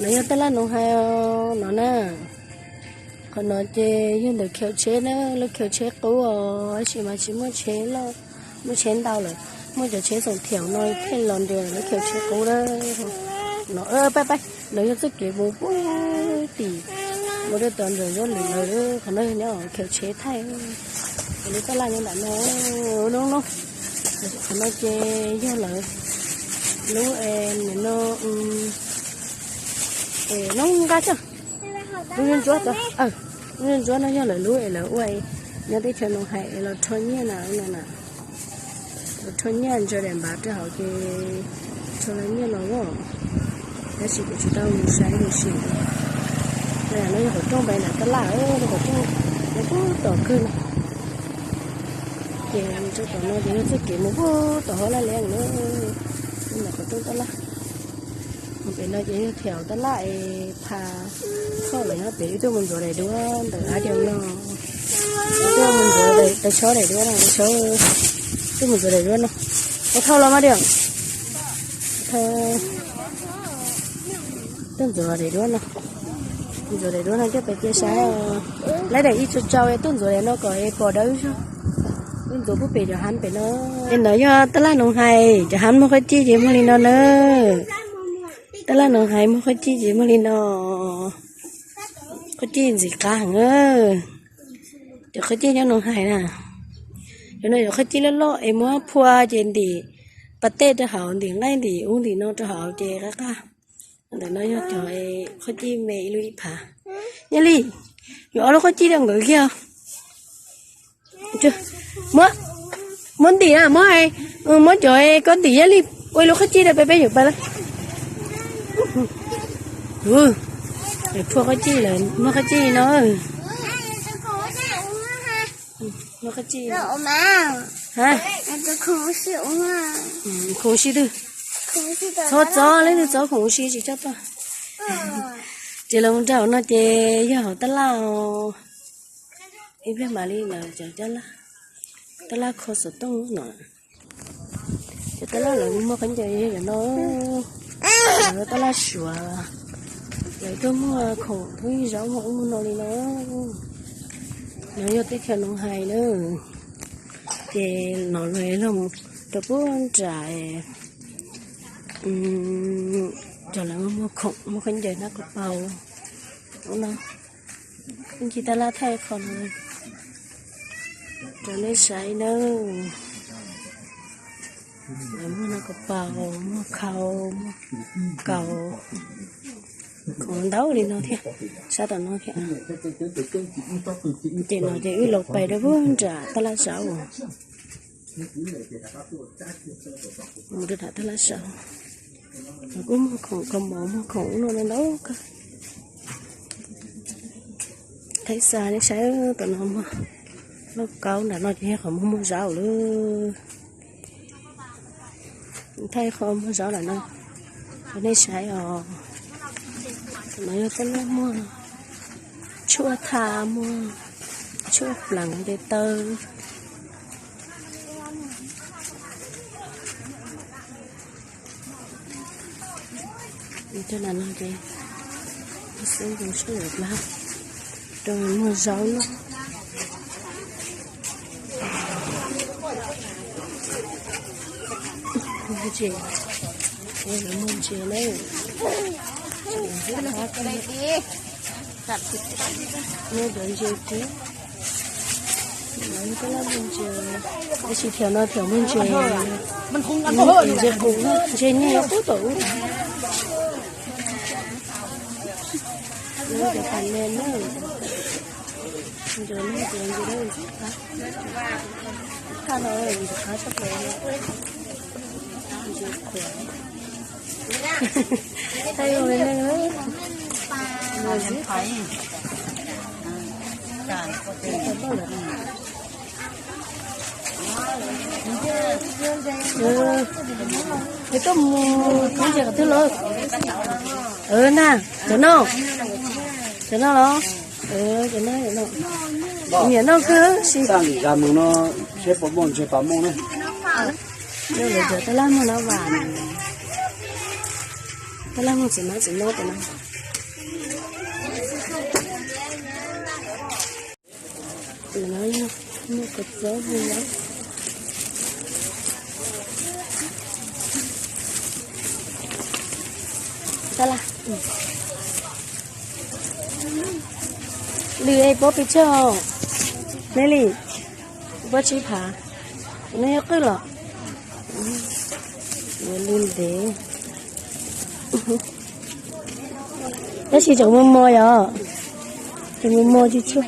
No yog tab laj Noov Hais no na. Qhov no ces yog ntawm khaum tsheb na, lub khaum tsheb qub os, tab sis mas tsis muaj tsheb loj, muaj tsheb ntau lawm, muaj cov tsheb xoom thiaum no thiaj los nres lub khaum tsheb qub na. No pab pab, no yog txoj kev mus puag tim mus rau tom ntawm Zob Lwm lawm, qhov no yog nyob khaum tsheb thaij. Lub tab laj nyob nram no, no no, qhov no ces yog lawv lub no, no nqa tso, lub ntsuab, lub ntsuab no yog lawv lub es lawv ua nyob teb chaws Noov Hais es los rho nyiaj na no na. Los rho nyiaj ntsaws daim npav rau hauv ces rho lawv nyiaj los os. Tab sis kuv tsis tau mus saib mus sim. No yog qhov rooj pem nram tab laj, qhov rooj no puag tom kawg no. Ces rau tom no ces yog txoj kev mus puag tom hauv laj liaj na, ntawm qhov rooj tab laj. Pem no ces yog thiab tab laj es pha khoj lawm nyob pem, wb tuaj mus ntxuav daim duab ntawm ab diav no. Wb tuaj mus ntxuav daim, daim tshob daim duab no, daim tshob, tuaj mus ntxuav daim duab no. Ua thauj los mas diam. Thauj, tuaj ntxuav daim duab no. Ntxuav daim duab no coj pem cia saib os. Laib daim ib tsau tsau es tuaj ntxuav daim no kom es pom dawb zog. Tuaj ntxuav puag pem cov hab pem no. Es no yog tab laj Noov Hais, cov hab muag qhob cij ces muag li no na. Tab laj Noov Hais muag qhob cij ces muag li no. Qhob cij ntxim qab heev. Cov qhob cij nyob Noov Hais na. Cov no cov qhob cij loj loj es muab phua ces ntim pas tej rau hauv, ntim nqaij ntim ub ntim no rau hauv ces qab qab. Ntawm no yog cov qhob cij me ib lub ib phav. Nyob li, yuav ob lub qhob cij rau nkawd kiag. Muab, muab ntim na, muab, muab cov koj ntim Yaj Li ua ib lub qhob cij rau peb, peb yuav pais lawm. Phua qhob cij lawm, muag qhob cij no. Muag qhob cij. Khoom ua si twg? Txhob txob, leej twg txob khoom ua si tsis tso tuaj. Ces los mus rau hauv no ces yog hauv tab laj os. Ib pliag mam li lawv cov tab laj, tab laj kho xov tooj no. Cov tab laj lawv muag qhob ncaws yog cov no, tab laj Suav. Lawv tuaj muag khoom thoob yeej zaub muag ub muag no li no. No yog teb chaws Noov Hais na. Ces no lawv los rau puag nram cov lawv muag khoom muag qhob ncaws na, ko paus ub no. Ib ncig tab laj thaij qho no rau nej saib nawb. Lawv muag no ko paus, muag khau, muag kaus, khoom ntau li no thiab, sab tom no thiab. Ces no ces wb los pais rau puag nram tab laj zaub. Mus rau nram tab laj zaub, kuj muag khoom kaus mom, muag khoom ub no ntau kawg. Thaij xa nej saib, tom no muag lauj kaub, nram no ces yog qhov muag muag zaub lawm. Thaij qhov muag zaub nram no rau nej saib os. Tom no yog tab laj muag tshuaj tha, muag tshuaj pleev tes taw. Cov no ces xub nkaus sab lawm plab rau muag zaub na. Muag ntses, muag ntses na. Muag cov ntses tib, muag ntses, tab sis thiam no thiam muag ntses, ntses qus, ntses nyiaj qub tom ub. Cov tas me na, ntses no ntses qab, qab no ntses qab tshaj plaws. Ntses qhuav. Thaij zoo li neeg na. Ces tuaj mus thoob ntses qhov twg los? Na, cov no, cov no los? Cov no, nyiam noj kawg si. Lawv cov tab laj muag no vam. Tab laj muag txiv mab txiv nyob pem no. Tus no yog muag kua txob li no. Tab laj, lws es puab pes tsawg? Neb li, puab tsib phav. No yog qwj los? Yuav lws ntev. Tab sis tseem mos mos yom, tseem mos mos tsis tshua,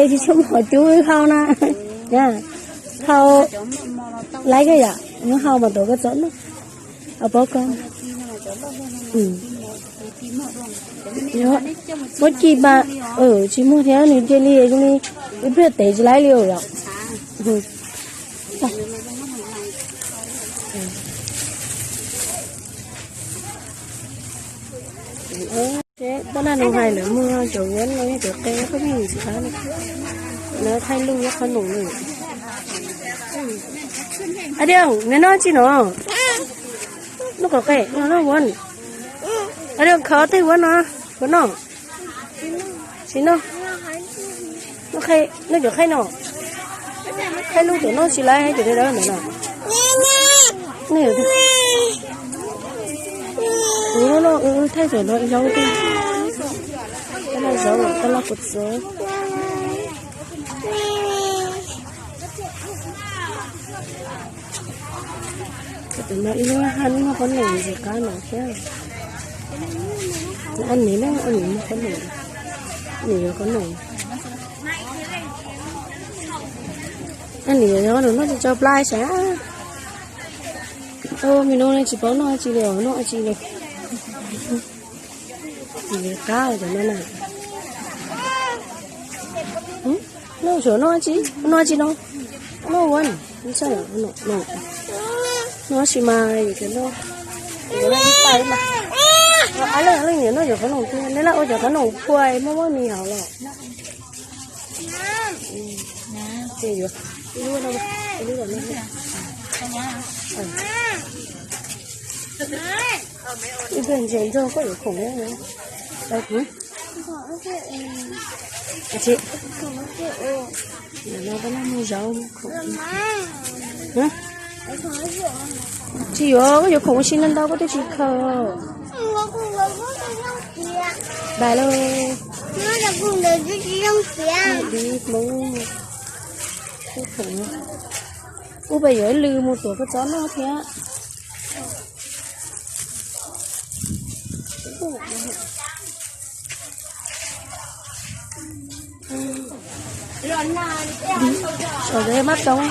tsis tshua mos cub hau na. Hau laib koj yom, muab hau mas tuav koj txob noj. Au pob koj. Muab ci mas tsis muag thiab, nws cia li zoo li ib pliag tev tsis laib li yom. Tab laj nus hais lawv muag cov vuab no yog cov qe koj pheej yus tsis qab no. Lawv thaij lub qhob noom no. Adiaus, neb noj tsi no? Noj qhov qe no, noj vuab. Adiaus, khaws tej vuab no, vuab noj. Tsis noj. Noj cov qhaib no. Qhaib lub cov noj tsis laib cov dawb dawb ntawd no. Kuv no thaij cov no ib zaub tej. Tab laj zaub, tab laj kua txob. Tus no ib lub hab noj qhob noom ntxim qab no thiab. Ab niv na, ab niv noj qhob noom, niv yuav qhob noom. Ab niv yuav qhob noom noj tsis tso plab sav. Ua me no tsis paub noj tsi li os, noj tsi li. Ntxim qab cov no na. Noj suav noj tsi, noj tsi no, noj ua, noj tsi mas, noj, leej niam noj cov qhob noom tiag, neb laj ua cov qhob noom phua muaj muaj mis hauv los. Ib pliag ntsia ntsoog koj yuav khoom. Tsis yuav, koj yuav khoom ua si ntau ntau koj twb tsis khaws. Npam lauj. Ub, peb yuav lw mus tuav kua txob noj thiab. Saum ntawd mab toov,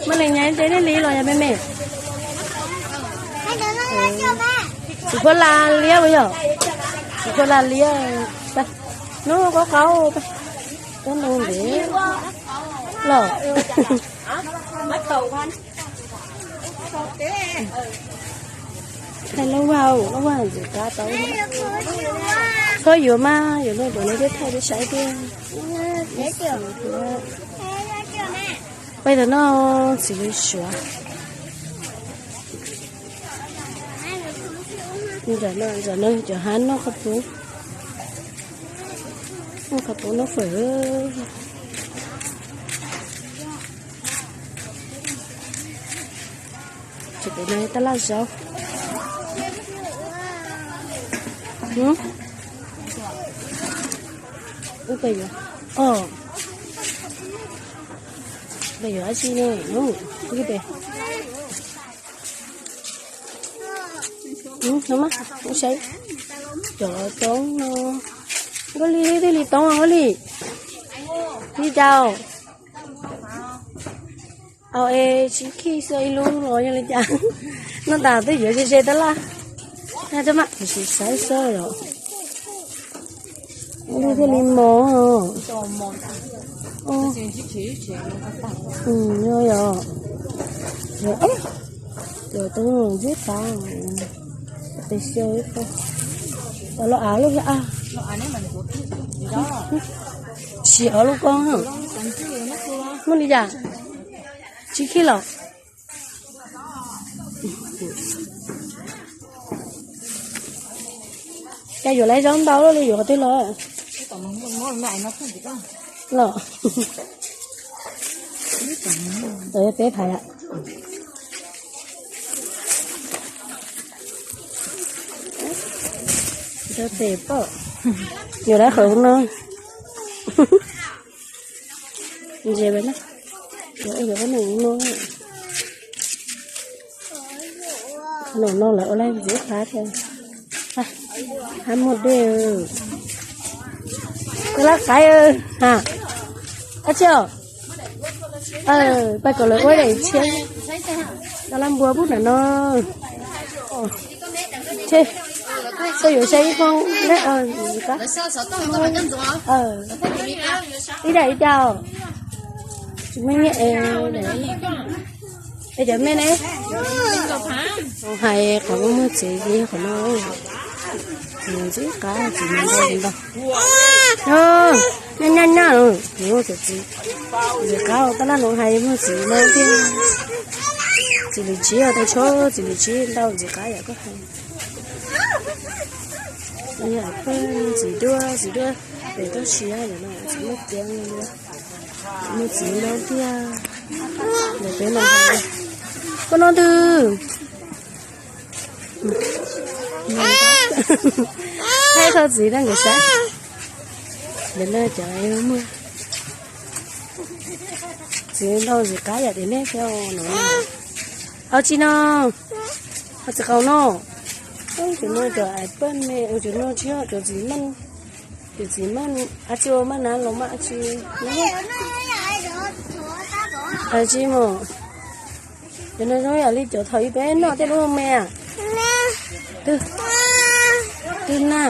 mab leej nyab nte neb li los yog me me. Txiv Phuab Laj liab ua yog, Txiv Phuab Laj liab. Nub qaub qaub, kab nus ntev los. Thaij lub vag, lub vag ntxim qab tau. Txhob yuav mas, yuav luag tuav no thiab thaij peb saib tiag. Peb tam no txiv li suav. Ntawm no cov hav noj qhov pub, noj qhov pub noj fawm. Ces pem no tab laj zaub. Ub, peb yuav, o, peb yuav dab tsi ne? Ub, peb, no mas, ub, saib cov toob no. Nkauj Lig, twb li toob Nkauj Lig, li cas? Au es tsis khij xwb ib lub los yog li cas? Noj tas twb yuav ze ze tab laj. Tab mas sim saib xwb yom. Li thiaj li mos. Yog yom. Cov toob zeb tas, pes xyaw ib qho. Los av lub, sim av lub ko. Muaj li cas? Tsis khij los? Cas yuav lawv zaub ntau luaj li, yuav qhov twg los? Los, peb phav. Tes pom, yuav lawv qhov no. Ntsia na, yuav ua no. Nom no lawv ua laj ntxiv qab thiab. Hab muaj dej, koj laj qaib ha. Ab tsi os, pais kom lawv ua daim tshiab, koj laj npua pub nram no. Koj yuav saib ib qho, ib daim ib daim os. Tsis muaj nyiaj es, es cov me ne, hais qhov muaj muaj txiv ces yog qhov no, txiv ntxim qab, txiv ntau ntau. Nyaj nyaj nyaj, txiv ntxim qab, tab laj no hais muaj txiv ntau tiag. Txiv lwm tsib os, tau tshob txiv lwm tsib ntau ntxim qab yam koj hais. Txiv duaj, txiv duaj, pem toj siab no txiv muaj tiab, muaj txiv ntau tiag. Peb no, koj no twg? Thaij tau txiv rau nkawd saib. Ntawm no cov muaj txiv ntau ntxim qab yam tias nej thiab no. Au tsi no, au txiv qaub no. Cov no cov ais paj me, cov no tsis yog cov txiv maj, cov txiv maj, ab tsi ua maj nab los maj tsi. Ab tsi mas, cov no zoo yam li cov thaum ub peb noj tej lub me. Twg, twg na.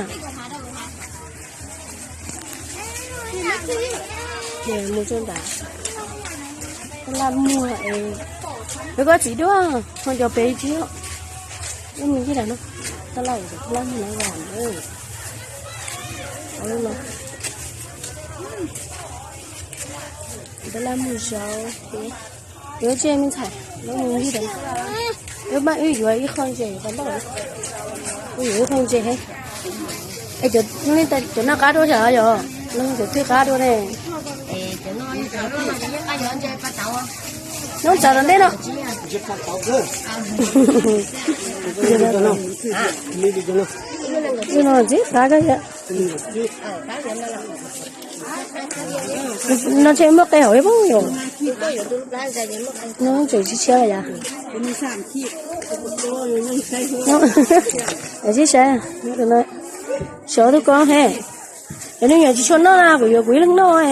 Mus tso nram, laj muag es, peb koj txiv duaj, ho cov pem tsis yog. Lub me ntsis ntawm no, taj laj, taj laj muag na, taj laj muag zaub. Yuav tsis me ntxhais, lub me ntsis ntawm, wb pab wb yuav ib qho ntses rau npaj, wb yuav ib qho ntses he. Es cov, cov noj qab dua xyov yog, cov twg qab dua ne? Noj tsav tom ntej no. No tsis qab koj yom. No ntshe muaj qe hauv ib pob yom. No tseem tsis tshiab yom. Sib saib, xyov tus ko he. Cov me nyuam tsis tshua noj na, kuv yuav kuv ib leeg noj.